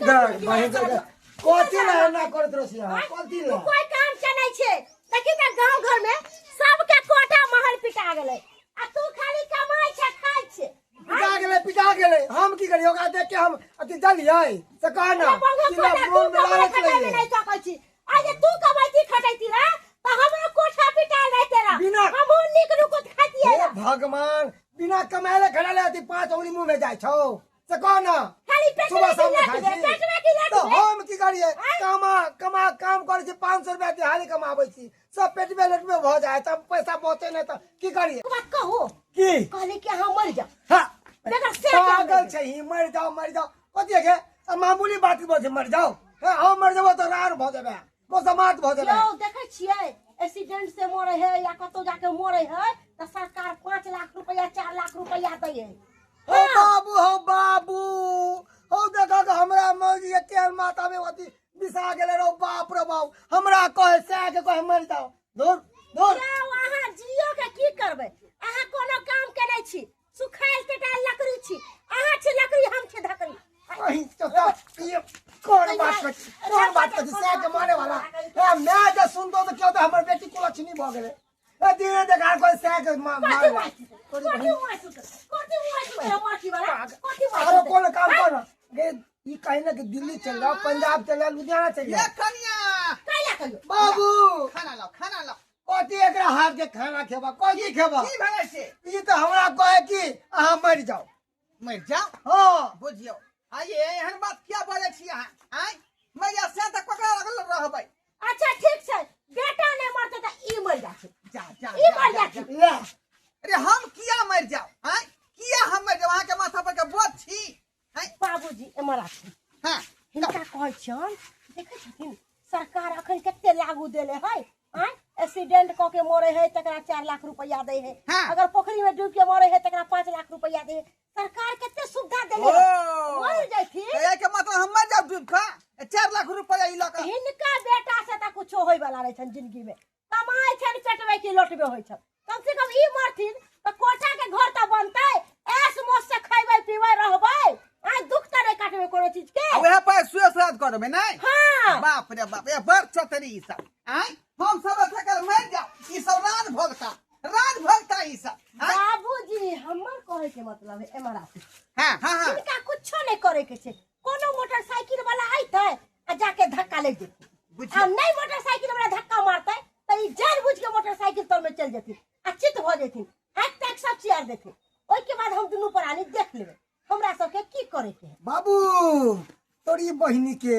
देख बहिन के कथी ला एना करैत रहै छी अहाँ कथी ला कोई काम चलै छै देखी त गांव घर में सबके कोठा महल पिटा गेलै आ तू खाली कमाइ छै खाइ छै पिटा गेलै पिटा गेलै हम की करियै ओकरा देख के हम अथी जलियै से कह ना बंगा कि ना कोठा तू मोन में कमाइ लालच खटाइ में लगे नहीं सकै छी आ जे तू कमाइती खटैती रह त हमरो कोठा पिटायल रहते रह बिना- हमहूँ नीक नुकुत खातियै हे रह भगवान बिना कमाएले खटाले अथी पांच उंगली मुंह में जाइ छौ से कह ना खाली पेट सुबह में शाम की खाइ लट छी पेट में की लट तऽ हम की करियै कमा कमा काम करै छी 500 रुपया दिहाड़ी कमाबै छी सब पेटबे लेटबे भऽ जाइ तब पैसा बचै नहि तऽ की करियै बात कहू की कहली कि अहाँ मर जाओ हाँ बेगर से काम पागल नहीं। छै ही मर जाओ मर जाओ कथी के मामूली बात की बोल मर जाओ हाँ, हम मर जेबो तऽ रार भऽ जेबै मोसमात भऽ जेबै यौ देखै छियै एक्सीडेंट से मरे है या कतौ जाके मरे है तऽ सरकार 5 लाख रुपया 4 लाख रुपया दै है। हो बाबू, हो बाबू, हो देखा के हमरा मौजी के तेल माथा में अथी बिसा गेलै रौ। बाप रे बाप, हमरा कहे सएह के कहे मर जाओ, दूर दूर। यौ अहाँ जियो के की करबै? अहाँ कोनो काम के नहि छी, सुखायल टेटायल लकड़ी छी। अहाँ छी लकड़ी, हम छी धकड़ी। कहीं तो ये कौन बात कर, कौन बात कर सएह के मारे वाला ए मैं जे सुनतो तऽ क्यों तऽ हमर बेटी कुलक्षणी भऽ गेलै। ए धीरे देखार कोई सएह के कथी मारे मारि कथी मारि कथी मारि मारि वाला कथी आरो मारि? कोन काम कर गे ई कहीं ना कि दिल्ली चल जाओ, पंजाब चल जाओ, लुधियाना चल ये जाओ। कनिया। कैला कहियो। बाबू। खाना लाओ, खाना लाओ। कथी एकरा हाथ के खाना खेबा? कथी खेबा? की भेलै से? ई तऽ हमरा कहे कि अहाँ मरि जाओ। मरि जाओ? हाँ। बुझियौ आइए, एहन बात किया बजै छी अहाँ? आँय, मरि जाओ से तऽ ककरा लगल रहबै? अच्छा ठीक छै, बेटा नहि मरतै तऽ ई मरि जाय। जा जा। ई जा, मरि जा, जाय। जा। ले। अरे हम किया मरि जाओ? आँय, किया हम मरि जाओ? अहाँके माथा पर के बोझ छी? आँय। बाबूजी, एम्हर आथि। हाँ। हिनका कहै छियन, देखै छथिन सरकार अखन कते लागू देले है? आँय, एक्सीडेंट कऽ के मरे है तकरा 4 लाख रुपया दै है। हाँ। अगर पोखरी में डूब के मरे है तकरा 5 लाख रुपया दे है। सरकार कते सुविधा देले है। ओ मर जैथिन। तऽ एहिके मतलब हम मरि जाउ डूबि कऽ, 4 लाख रुपया ई लऽ कऽ? हिनका बेटा से तऽ कुछो होय वाला रहै छनि जिंदगी में। कमाइ छनि पेटवे की लोटबे होइ छनि। कम से कम ई मरथिन तऽ कोठा के घर तऽ बनतै, ऐश मौज से खैबै पीबै रहबै। आइ दुख तऽ नहि काटबै कोनो चीज के। आ उएह पाइ सुए श्राद्ध करबै नहि? हाँ। बाप रे बाप, ए बड़ चतरी ई सब। आँय, हम सब एतऽ काल मरि जाउ, ई सब राज भोगता, राज भोगता ई सब। आँय? बाबूजी, हमर कहै के मतलब है, एम्हर आबू। हाँ हाँ हाँ हिनका कुछो नहीं करे के छै। कोनो मोटरसाइकिल वाला अइतै आ जाके धक्का लागि जेतै। बुझियौ। आ नहि मोटरसाइकिल वाला धक्का मारतै तऽ ई जान बुझ के मोटरसाइकिल तर में चलि जेथिन आ चित भऽ जेथिन, हाथ ताक सब चियार देथिन। ओहिके बाद हम दुनू प्राणी देख लेबै हमरा सबके की करे के है। बाबू, तोरी बहिनी के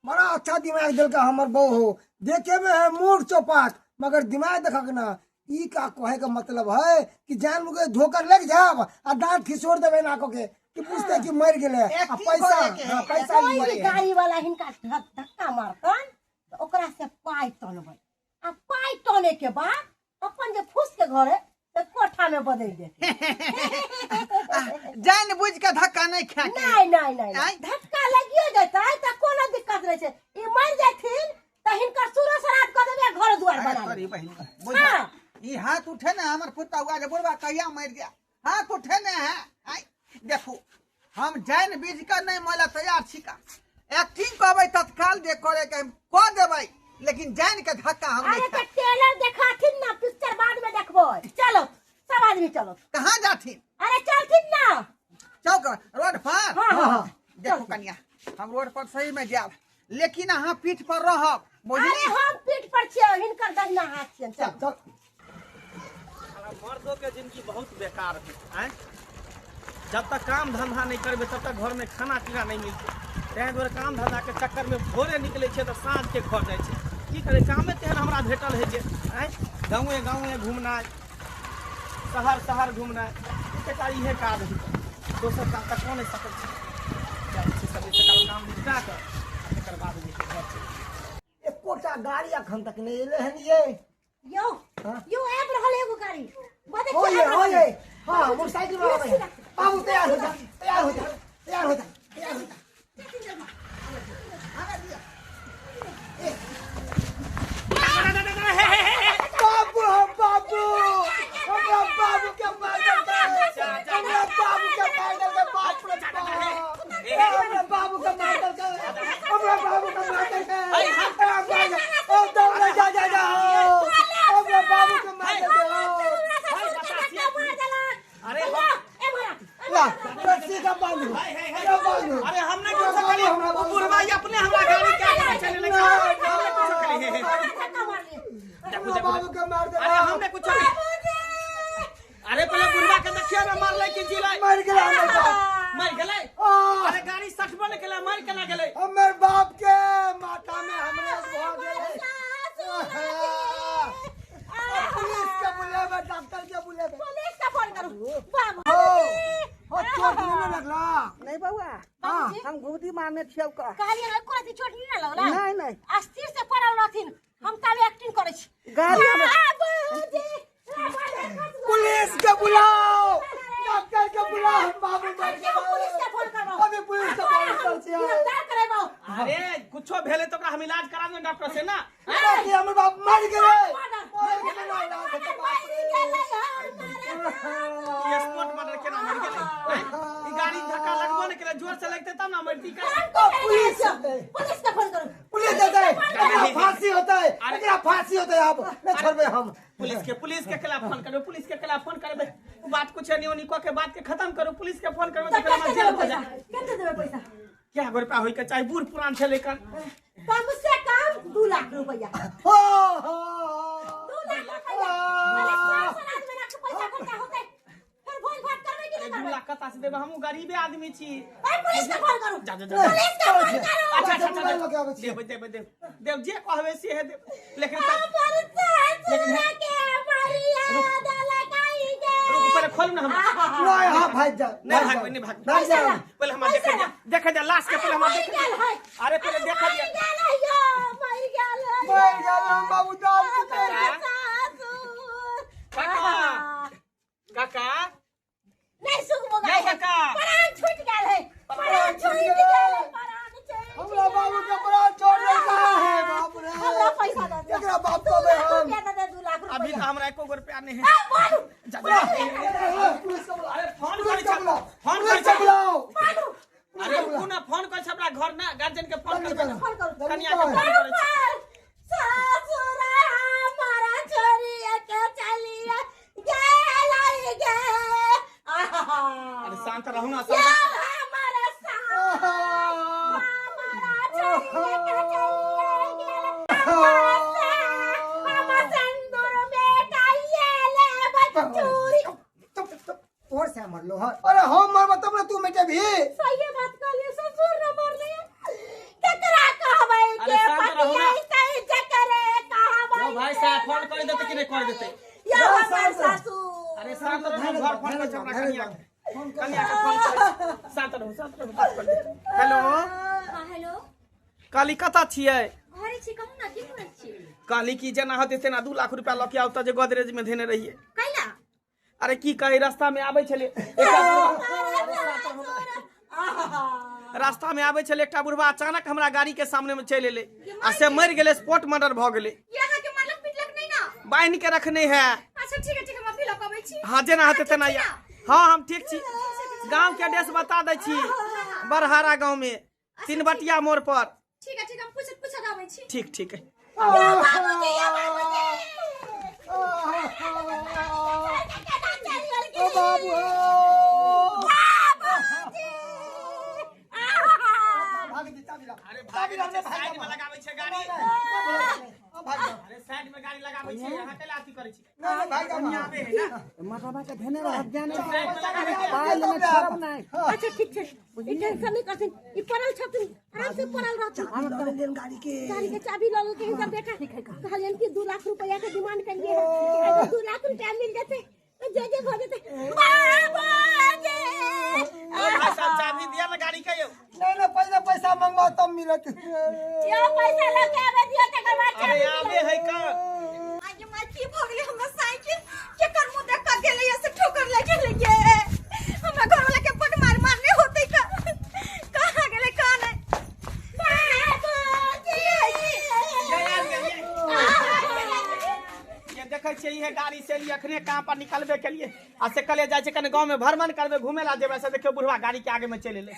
बड़ा अच्छा दिमाग दिलका हमर बहू हो। देखे में है मूड चौपाट मगर दिमाग देखक ना। ई का कहे के मतलब है कि जान के धोकर लग जाब आ दांत खिसोड़ देबै नाको के कि पूछते कि मर गेलै आ एक्टिंग पैसा करे के है। हाँ, पैसा कोई लिए भी गाड़ी वाला हिनका धक्का मारतन तऽ ओकरा से पाइ टनबै आ पाइ टने के बाद अपन जे फूस के घर है से कोठा में बदलि देतै। जान बुझ के धक्का नहीं खाए के। नहीं नहीं नहीं। आँय? धक्का लगियो जेतै तऽ कोनो दिक्कत नहीं छै। ई मरि जेथिन तऽ हिनकर सुरो श्राद्ध कऽ देबै आ घर दुआर अरे बना तोरी लेबै। बहिन, बुझ। हाँ। ई हाथ उठे ने हमर पुता हुआ जे बुढ़वा कहिया मरि गया, हाथ उठे ने है। आँय, देखू, हम जान बुझ के नहीं मरे तैयार छी का। एक्टिंग कहबै तत्काल जे करे के हम कऽ देबै, लेकिन जान के धक्का हम अरे नहीं तऽ खाएब। ट्रेलर देखाथिन ना, पिक्चर बाद में देखबै। चलो सब आदमी चलो। कहाँ जाथिन? अरे चलथिन ना। चौक रोड पर? हाँ हाँ हाँ। देखू कनिया, हम रोड पर सही में जायब, लेकिन अहाँ पीठ पर रहब, बुझली? अरे हम पीठ पर छियै, हिनकर दहिना हाथ छियनि। चल। चल। साला मर्दों के जिंदगी बहुत बेकार है। आँय, जब तक काम धंधा नहीं करबे तब तक घर में खाना पीना नहीं मिलते। ताहि दुआरे काम धंधा के चक्कर में भोरे निकले छियै तऽ साँझ के घर जाइ छियै। की करै, कामे तेहन हमरा भेटल है जे आँय गाँवे गाँवे घूमनाइ, शहर शहर घूमनाइ, एकेटा इहे काज है, दोसर काम तऽ कऽ नहि सकै छी। जाइ छी सबेर सकाल काम निपटा कऽ तकर बाद जे छै घर चलि। एकोटा गाड़ी अखन तक नहि एलै हन ये। यौ। हाँ? यौ, आबि रहल है एगो गाड़ी। बदे। हो ये, हो ये। हाँ, मोटरसाइकिल वाला आबै है। बाबू, तैयार हो जा, तैयार हो जा, तैयार हो जा, तैयार हो जा। बाबू हो बाबू, हमरा बाबू के मार देलकै, हमरा बाबू के मार देलकै। बाप रे बाप, ए, हमरा बाबू के मार देलकै। बाबू के मार दे। अरे हमने कुछ नहीं। अरे पहले बुढ़वा के देखियो ना मारलै कि जिलै। मर गेलै हमर बाप। मर गेलै? अरे गाड़ी सटबो ने केलै, मर केना गेलै? हमर बाप के माथा में हमरे भ गेलै। पुलिस के बुलेबै, डॉक्टर के बुलेबै। पुलिस के फोन करू बाबू। हो चोट नहीं ना लगला? नहीं बउआ, हम घुदी मारने छियौ का। कहलियै एको रति चोट नहीं ना लगला? नहीं नहीं। अस्थिर से पड़ल रहथिन, हम तब एक्टिंग करै छी। गाड़ी पुलिस के बुलाओ, डॉक्टर के बुलाओ, हम बाबू मर गेलै। पुलिस के फोन करबो। अभी पुलिस के फोन कर छियै। गिरफ्तार करेबो। अरे कुछो भेलै त ओकरा हम इलाज करा देबै डॉक्टर से ना। बाकी हमर बाप मर गेलै। ये स्पॉट मर्डर केना मर गेलै? ई गाड़ी धक्का लगबो ने केलै, जोर से लगतै तब ना मरती। पुलिस पुलिस के फोन करू। पुलिस देतै, एकरा फांसी होतै, एकरा फांसी होतै। अब नै छोड़बै हम। पुलिस के खिलाफ फोन करबै, पुलिस के खिलाफ फोन करबै। बात कुछ नहीं ओनी कह के बात के खत्म करू। पुलिस के फोन करबै त हमरा जेल हो जा। कते देबै पैसा? क्या गो रुपया होई के चाही? बूढ़ पुरान छलै कन। कम से कम 2 लाख रुपया। हो हो 2 लाख रुपया। अरे 7 महीना के पैसा खर्चा होतै, फिर भोज भात करबै कि नहीं 2 करबै? लाख कता से देबै? हमहूँ गरीबे आदमी छी। अरे पुलिस के फोन करू। जा जा जा। पुलिस के फोन करू। अच्छा अच्छा देब देब देब देब, जे कहबै से हे देब। लेकिन रुक पहले खोल ना हमरा। नहीं हां भाग जा। नहीं भागबै, नहीं भागबै। भाग जा। पहले हमरा देखे जा, देखे जा लाश के। पहले हमरा देखे जा। अरे पहले देखे जा। मर गेल है, मर गेल हम बाबू जान। काका काका नहीं सुख गए है। प्राण छूट गेल है, प्राण छूट गेल है, प्राण छूट। हमरा बाबू के प्राण छोड़ देलका है। बाप रे, हमरा पैसा दे दे। एकरा बाप को बे हम दे दे 2 लाख रुपया। अभी तो हमरा एको रुपया नहीं है। ए बोलू पुलिस के बुलाओ। अरे फोन पुलिस करै के छ, बुलाओ, फोन पुलिस करै के छ। बुलाओ। अरे रुकू ना, फोन करै छ हमरा घर ना गार्जियन के फोन करबै। फोन करू। कनिया के फोन करै छ। ससुरा हमारा छोरिया के चलिया गेलै गे। अरे शांत रहू ना, शांत। यार हमारा सास हमारा छोरिया के चलिया गेलै। हमारा सिंदूर बेटाइए ले बचूरी। चुप चुप, तोर से मरलो है। अरे हम मरबो तब ना तू मेटेबी। सही बात कहलिए, ससुर न मरले केकरा कहबै अरे के शांत रहू ना। पतियै जकरे कहबै। ओ भाई साहब फोन कर देते कि नहीं कर देते? या हमर सासुर। अरे शांत रहू, घर फोन कर छ हमरा कनिया के। कनिया के फोन कर। शांत रहू, शांत रहू, बात कर दे। हेलो। हाँ हेलो, काली कतऽ छियै? घरे छी, कहू ना की करै छी? कहली कि जेना होतै तेना 2 लाख रुपया लऽ के आउ तऽ जे गोदरेज में धेने रहियै। कैला? अरे की कही, रास्ता में आबै छलै रास्ता में आबै छलै एकटा बुढ़वा अचानक हमरा गाड़ी के सामने में चलि एलै आ से मरि गेलै, स्पॉट मर्डर भऽ गेलै। ये अहाँ के मारलक पिटलक नहीं ना? बान्हि के रखने है। अच्छा ठीक है ठीक है, हम अभी लऽ के अबै छी। हाँ जेना होतै तेना। हाँ हम ठीक छी। गाँव के एड्रेस बता दै छी, बरहारा गाँव में तीनबटिया मोड़ पर। ठीक है ठीक है, हम पूछत पूछत आबै छी। ठीक ठीक है। ओ बाबू हो। भाग दी चाबी ला। अरे भाग साइड में लगाबै छै गाड़ी। भाग जा। अरे साइड में गाड़ी लगाबै छै, अहाँ कैला अथी करै छी? नहीं नहीं भाग जा। कनिया आबै है ना। मरबा के धेने रहत जाने। साइड में लगाबै छै। पाइ लेने छोड़ब नहीं। अच्छा ठीक छै, ई टेंशन नहीं करथिन, ई पड़ल छथिन, आराम से पड़ल रहथिन। लेन गाड़ी के, गाड़ी के चाबी लऽ लेलकै हिनकर बेटा। कहलियन कि 2 लाख रुपया के डिमांड करिए, अगर 2 लाख रुपया मिल जेतै तऽ जे जे भऽ जेतै। बाबूजी ओ भाई साहब चाबी दिया ना गाड़ी के यौ। नहीं नहीं पहले पैसा मंगवाओ तब मिलत। यो पैसा लऽ के आबै दियौ तकर बाद अरे चाबी आबे है का? आगे माय की भऽ गेलै हमरा साइकिल केकर मुँह देख कऽ गेलै से ठोकर लागि गेलै गे। हमरा घरवाला के बड मार मारने होतै का। कहाँ गेलै कहाँ नहि? बाबूजी ये देखै छियै इहे गाड़ी से लिए अखने काम पर निकलबे के लिए आ से कहलियै जाइ छै कने गाँव में भ्रमण करबै, घूमे ला जेबै। से देखियौ बुढ़वा गाड़ी के आगे में चलि एलै,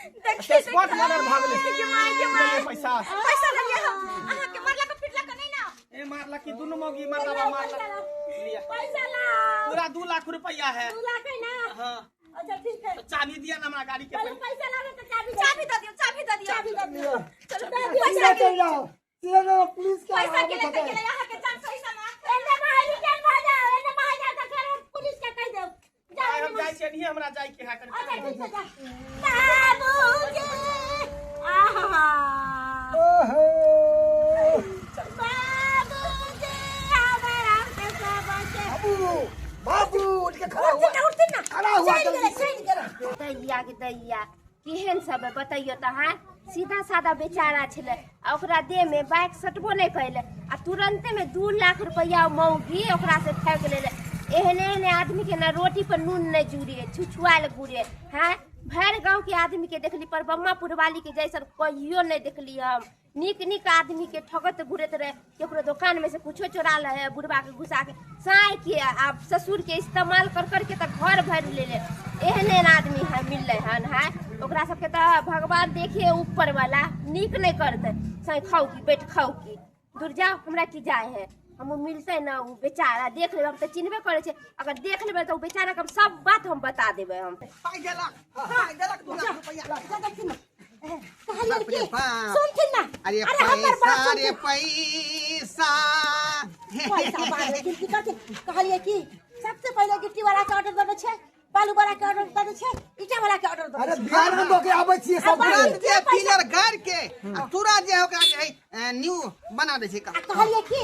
से स्पॉट मर्डर भऽ गेलै। गे माय गे माय। लेलियै पैसा। पैसा लेलियै हम। अहाँ के मारलक पिटलक नहीं ना? ए मारलक कि दुनू मौगी मरलबा मारलक। लिअ पैसा लाओ। पूरा 2 लाख रुपया है। 2 लाख है ना? हाँ अच्छा ठीक है। तो चाबी दिया ना हमरा गाड़ी के। पहले पैसा लाओ तो चाबी। चाबी दऽ दियौ, चाबी दऽ दियौ। चाबी दऽ दियौ। चलू दऽ दियौ। पैसा सीधा चल जाओ, सीधा जाओ पुलिस के पैसा आगे के लेते पकड़। गेलै अहाँ के जान सही समा। एने मारी एनहिए हमरा जाय के है कनी। अच्छा ठीक छै, जा। बाबूजी, आहा, ओहो बाबूजी, हमरा के सबके बाबू बाबू उठ के खड़ा हुआ, उठथिन ना, उठथिन ना। खड़ा हुआ चलि जल्दी गेलै, से। चलि गेलै। दैया के दैया केहन सब है बतैयो तऽ। हाँ, सीधा साधा बेचारा छलै आ ओकरा देह में बाइक सटबो नहि कैले आ तुरंते में 2 लाख रुपया मौगी ओकरा से ठकि लेले। एहने एहने आदमी के ना रोटी पर नून नहीं जुड़े, छुछुआल घुरे। हाँ, भरि गाँव के आदमी के देखली पर बम्मापुर वाली के जैसन कहियो नहीं देखली हम। नीक नीक आदमी के ठगत घुरैत रहे, केकरो दोकान में से कुछो चोरा ले है बुढ़वा के घुसा के साय के आ ससुर के इस्तेमाल कर करके तऽ घर भरि लेले। एहन एहन आदमी है मिललै हन। है ओकरा सबके तऽ भगवान देखिए ऊपर वाला नीक नहीं करते। साय खाऊ की बैठ खाऊ की दूर जाओ, हमरा की जाए है। हम मिलते ना उ बेचारा देख लेबै, हम तऽ चिन्हबे करै छै। अगर देख लेबै तऽ उ बेचारा के हम सब बात हम बता देबै हम। पाइ देलक, पाइ देलक 2 लाख रुपया। जा देखथिन ना। कहलियनि बाप रे की, बाप। सुनथिन ना। अरे अरे हमर बात पैसा रे सुनथिन। पैसा, पैसा बाद में गिनती करथिन। कहलियै की सबसे पहिले गिट्टी वाला के ऑर्डर देबै छै, बालू वाला के ऑर्डर देबै छै, ईटा वाला के ऑर्डर देबै अरे छै। बिहार में दऽ के आबै छियै सब। आ तुरंत जे पिलर गाड़ के आ तुरंत जे ओकरा जे है न्यू बना दै छै का। आ कहलियै की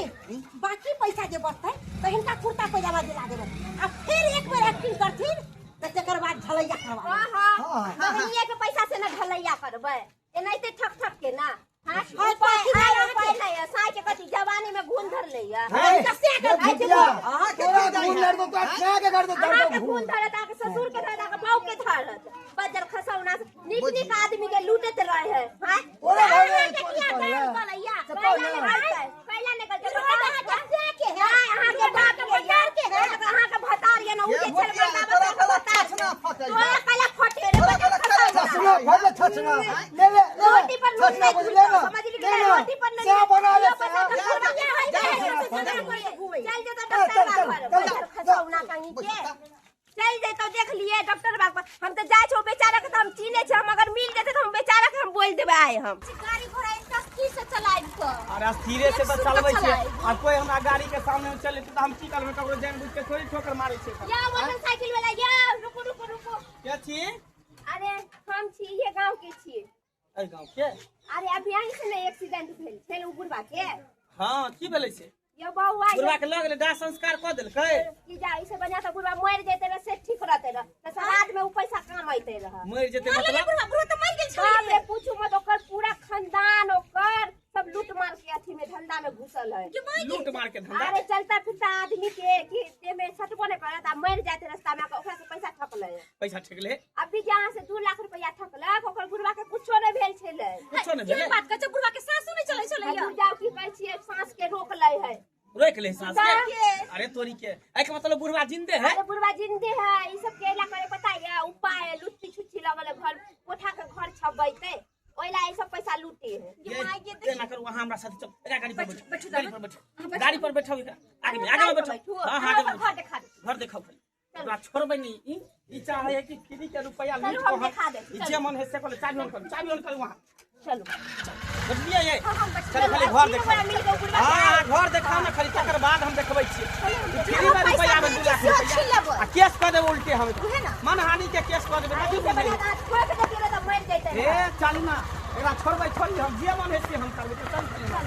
बाकी पैसा जे बचतै तऽ हिनका कुर्ता पैजामा दिला देबै आ फेर एक बेर एक्टिंग करथिन तऽ तकर बाद ढलैया करवा हाँ देबै। हाँ, मगनिये के पैसा से ना ढलैया करबै, एनाहिते ठक ठक के ना। हाँ, हाँ, उपाय कथी आय नहि उपाय नहीं है। साय के कथी जवानी में घून धर लैया। हे, कसे के हे भुतिया, अहाँके तोरा की जाइ घून है? लड़ दो, तोरा खा के कर दो, कर अहाँके दो खून घून। धरत, अहाँके ससुर के धरत, अहाँके बाऊ के धरत। बजर खसौना से नीक नीक आदमी के लूटैत रहे है। हाँ, ओरे भाई रे, अहाँके चोरी किया करै गाल ले। करैया? चप्पल कैला ना। ने गलतै, कैला ने गलतै? रोड अहाँके से के है, नहीं, अहाँके बाप के भतार के है। अहाँके भतार ये ना उ ये जे छल भुतिया, बरदाबत तोरा अहाँके गला भतार छछना फटल तोरा है। कैला फटे रे तोरा बजर गला खसौना। छछना फटले, छछना ले ले ले, रोटी पर नून छछना नहीं बोल ले झुलतो, ना, समझली कि ले नहीं? ना, रोटी पर नून चाय बना ले, नहीं, चाय। पैसा जा, तो जा, है, जा, है, जा, है, जा, है, चल जेतौ चल, डॉक्टर चल, बाग पर, चल, बजर चल। खसौना कहीं के। चल जेतौ, देख लिए डॉक्टर बाग पर। हम तऽ जाइ छौ बेचारा के तऽ हम चिन्है छै। हम अगर मिल जेतै तऽ हम बेचारा के हम बोल देबै आइ हम। गाड़ी घोड़ा एकटा स्थिर से चलाबि कऽ। अरे स्थिरे से तऽ एक चलबै सुर छियै। चलायब। आ कोई हमरा गाड़ी के सामने में चले तऽ हम की करबै? ककरो जानि बुझि के थोड़ी ठोकर मारै छियै। या मोटरसाइकिल वाला, या रुकू रुकू रुकू। के छी? अरे हम छी इहे गांव के छी। एहि गाँव के? अरे अभी अहीं से ने एक्सीडेंट भेल छै उ बुढ़वा के। हाँ, की भेलै से? यौ बौआ, बुढ़वा के लऽ गेलै, दाह संस्कार कऽ देलकै। की जा ऐसे बढ़िया तऽ बुढ़वा मरि जेतै रह से ठीक रहतै रह, तऽ श्राद्ध में उ पैसा काम अयतै रह। मरि जेतै मरलै मतलब? बुढ़वा, बुढ़वा तऽ मरि गेल बाप छलै। रे पूछू मत, ओकर पूरा खानदान ओकर सब लूट मार के अथी में धंधा में घुसल है। लूट मार के धंधा? अरे चलता फिरता आदमी के कि देह में सटबो नहीं करत आ मरि जाते रास्ता में, ओकरा से पैसा ठकलै। पैसा ठकले? अभी जहाँ से 2 लाख रुपया ठकलक, ओकर बुढ़वा के कुछो नहीं भेल छलै। कुछो नहि की भेलै? बात कहै छै, बुढ़वा के सासु नहि चलै छलै? दूर जाओ, की कहै छियै, साँस के रोक लै है। रोक ले साँस के? के? अरे तोरी के, एहि के मतलब बुढ़वा जिंदे है? अरे बुढ़वा जिंदे है। ई सब केला करे पता है उपाय है, लुच्ची छुच्ची लगल है, घर कोठा के घर छबैते ओइला ई सब पैसा लूटे है। ये माय गे, एना करू, अहाँ हमरा साथे चल, एकरा गाड़ी पर बैठू, बैठू, बैठू, गाड़ी पर बैठू, गाड़ी पर बैठू, एकरा आगे में, आगे में बैठू। बैठू, हाँ हाँ, अहाँ आगे में ओकर घर देखा दे। घर देखाउ खाली, ओकरा छोड़बै नहि। ई ई चाहै है कि फ्री के रुपया चलू, लूट हम कऽ हम देखा दै छी, ई चलू। जे मन है से कऽ ले। चाबी ऑन करू, चाबी ऑन करू वहाँ। चलू। बुझलियै ये? हम बैठू। चलू, खाली घर तीनू देखाउ। गोरा मिल के बुढ़वा के हाँ, घर देखाउ ने खाली, तकर बाद हम देखबै छियै। ई फ्री में पैसा रुपया आबै मिलै 2 छै, लाख सेहो रुपया छीन लेबै। आ केस कऽ देबै उल्टे हम। उहे ना। मानहानि के केस कऽ देबै, कथी ई से बुझलियै? बढ़िया तऽ ठोक देतियै रह तऽ मरि जैते ए रह। चालू ना, एकरा छोड़बै छोड़ी, हम जे मन है से हम करबै। तऽ चल चल।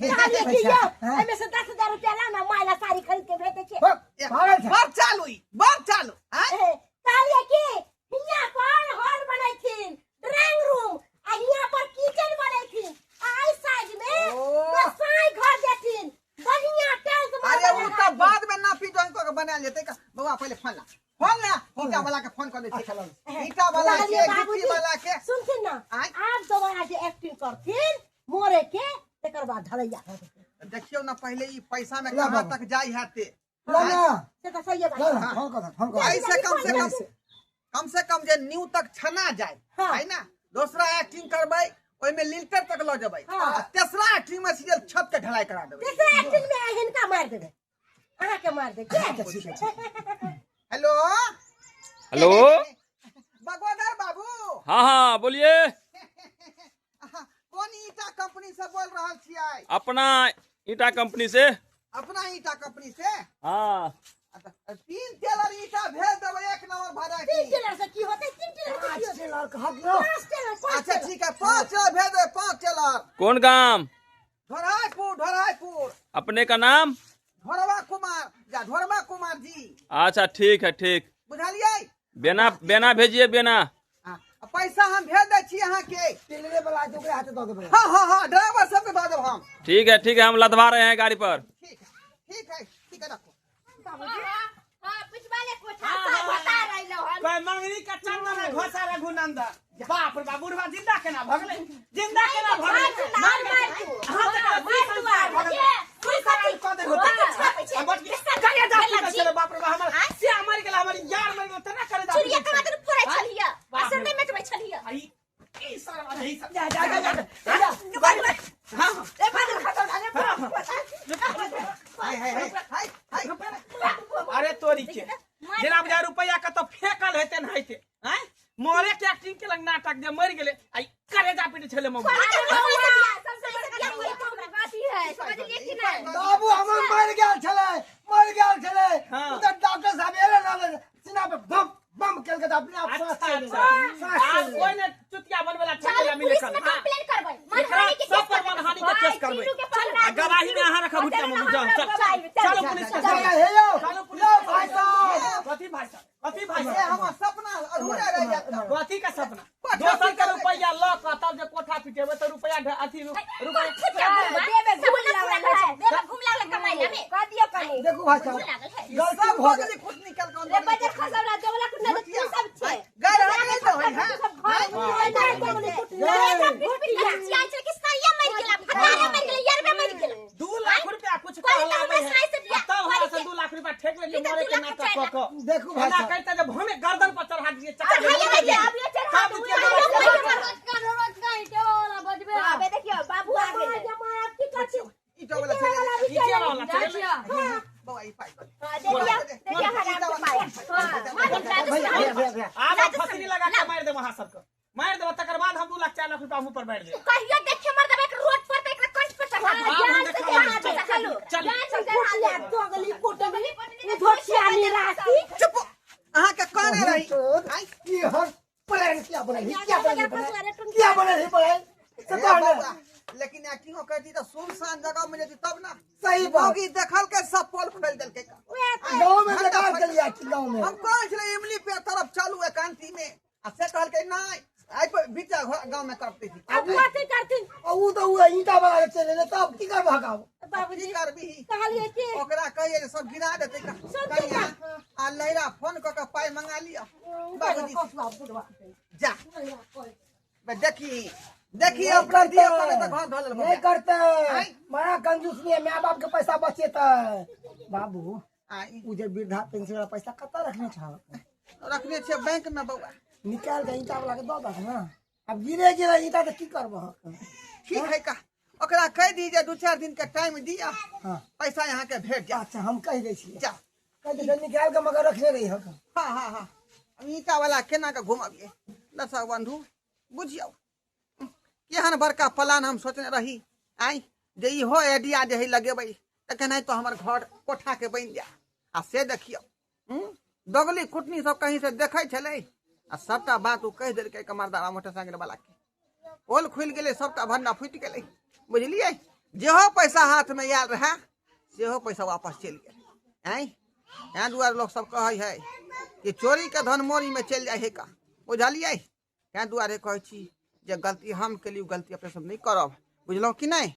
कहलियै की यौ, एहिमे से 10,000 रुपया ला ना, माय ला साड़ी खरीद के भेज दै छियै। भाग, पागल छै। बड़ चालू ई, बड़ चालू आँय? ए, कहलियै की हियाँ पर हॉल बनैथिन, ड्राइंग रूम, आ हियाँ पर किचन बनैथिन आ एहि साइड में ओ। गोसाई घर देथिन, बढ़िया टाइल्स अरे मार्बल उ लगा तऽ के। बाद में नापी जोइन कऽ के बनायल जेतै का। बौआ, पहिले फोन ला, फोन ला, ईटा वाला के फोन कऽ दै अच्छा, छी। लाउ। ईटा वाला के, कहलियै गिट्टी बाबूजी, वाला के। सुनथिन ना, आँय? आब दोबारा जे एक्टिंग करथिन मोरे के, तकर बाद ढलैया भऽ जेतै। देखियौ ना पहिले ई पैसा में ला कहाँ बाबू। तक जाइ हेतै। ला ना, से तऽ सहिए बात ला छै। ना, फोन कर दे, फोन कर दे। ऐसे कम से कम से। कम से कम जे न्यू तक छना जाए हाँ। है ना, दूसरा एक्टिंग करबै ओहिमे लिल्टर तक लऽ जेबै हाँ। आ तेसरा एक्टिंग में सीधे छत के ढलाई करा देबै। तेसरा एक्टिंग में हिनका मारि देबै, अहाँके मारि देबै। अच्छा, ठीक है, ठीक है। हेलो। हेलो। बगोदर बाबू। हाँ हाँ, बोलिए। कोन ईटा कंपनी से बोल रहल छियै? अपना ईटा कंपनी से। अपना ईटा कंपनी से? हाँ। 3 टेलर ईटा भेज देबै, एक नंबर तीन भराई। 5 टेलर कहत न। अच्छा ठीक है, 5 टेलर भेज दे, 5 टेलर। कौन गांव? ढोराईपुर। ढोराईपुर। अपने का नाम? ढोरवा कुमार। जा ढोरवा कुमार जी। अच्छा ठीक है ठीक। बुझलियै? बेना बेना भेजिए बेना। पैसा हम भेज दै छी अहाँ के। टेलरे वाला छै ओकरे हाथे दऽ देबै। हाँ हाँ हाँ, ड्राइवर सबके दऽ देब हम। ठीक है ठीक है, हम लदवा रहे हैं गाड़ी पर। ठीक है ठीक है ठीक है, रखो। हां पिछवाले कोठा से बता रहलो हन। कोई मंगनी का चंदन है घोसा रघुनंदन। बाप रे बाप, बुढ़वा जिंदा केना भगले, जिंदा केना भगले। मार मार तू। हां त मार तू आर। तू सारी क दे होता। करे जा चले। बाप रे बाप, हमर से मर गेल, हमर यार मर गेल तना करे जा। चुरिया कमा के फोड़ै छलिया, असर नहीं मेटबै छलिया। आई ई सारा नहीं सब जा जा जा जा। हां ए बादल खतम अरे हाय हाय हाय हाय। अरे तोरी के जेना बुझा रुपया कत फेकल हेते न हेते। हैं मरे के एक्टिंग के लग नाटक जे मर गेले आई करे जा पीटे छले मम। बाबू हमर मर गेल छले, मर गेल छले। उधर डॉक्टर साहब एले ना, सीना पे बम बम केल के अपने आप सांस चले। सांस कोई ने चुतिया बनवेला ठेकेला मिले पुलिस में कंप्लेन करबै, मानहानि के सब पर मानहानि के केस करबै। गवाही में अहाँ रखब भुटिया मम। जाओ चल चलो पुलिस के। हे यो यो भाई साहब। कथी भाई साहब? कथी भाई साहब? हमर सपना अधूरा रह जात। कथी का सपना? दोसर के रुपया ल क तब जे कोठा पिटेबै त रुपया अथी रुपया देबे घूम लागल है, देबे घूम लागल कमाई ला में कह दियो कनी। देखू भाई साहब गलती सब भ गेलै, खुद निकल के रे बजर खसवला देवला कुटना त तू सब छै। गैर हाथ नहीं होय। हां दू लाख रुपया कुछ कहला तब हमरा से 2 लाख रुपया ठेक लेलिए मरे के नाटक क क। देखू भाई साहब कहता जे भमे गर्दन पर चढ़ा दिए चक्कर। देखियो बाबू आ गेलै। ईटा वाला चले ईटा वाला चले। बौआ ई पाइ देखियो देखियो हराम के पाइ। भैया आब फसली लगा के मारि देब अहाँ सबके, मारि देब तकर बाद हम 2 लाख 4 लाख रुपया मुंह पर बांटि देब। कहियो देखे मर देबे एक रोड पर त एकरा कंठ पर चढ़ा देब। चलो चल दोगली कोटली धोतिया निरासी। चुप अहाँ के कहने रही। ई हर प्लान क्या बने, क्या बने, क्या बने ही प्लान से कहने। लेकिन एक्टिंग करती त सुनसान जगह में जती तब ना सही बात। मौगी देखल के सब पोल खोल देलकै। गांव में बेकार के लिए गांव में हम कहै छलै इमली पे तरफ चलू एकांती में, आ से कहलकै नहीं आई पर बीच गांव में करते थी। अब कथी करथिन? ऊ त ऊ ईटा वाला के चले ले तब की करबह गांव? बाबूजी की करबी? कहलिए कि ओकरा कहिए जे सब गिरा देतै। कहिया आ लैरा फोन क के पाइ मंगा लिया बाबूजी। जा बे देखी देखी अपना दिया करे त घर धऽ नहीं करते, बड़ा कंजूस नहीं है, मां बाप के पैसा बचेतै। बाबू उ जे वृद्धा पेंशन वाला पैसा कत रखने छ? रखने छै बैंक में बौआ। निकाल के ईटा वाला के दऽ दह ना। अब गिरे गिरे ईटा त की करबह? ठीक है का ओकरा कह दी जे 2-4 दिन के टाइम दिया। हां पैसा यहाँ के भेट जा। अच्छा हम कह दै छियै। जा कह दे निकाल के मगर रखने रही हक। हां हां हां हम ईटा वाला केना के घुमाबियै दर्शक बंधु बुझियौ केहन बड़का प्लान हम सोचने रही आई जे इहो आइडिया जे है लगेबै त केनाहितो हमर घर कोठा के बनि जाय। आ से देखियौ दोगली कुटनी सब कहीं से देखै छलै आ सबटा बात ओ कहि देलकै कमरदारा मोटरसाइकिल वाला के। पोल खुलि गेलै, सबटा भंडा फूटि गेलै। बुझलियै जेहो पैसा हाथ में आयल रहै सेहो पैसा वापस चलि गेल। आँय एहि दुआरे लोक सब कहै है कि चोरी के धन मोरी में चलि जाइ है का। बुझलियै ताहि दुआरे कहै छी जे गलती हम केली गलती अपने सब नहीं करब। बुझलहुँ कि नहीं?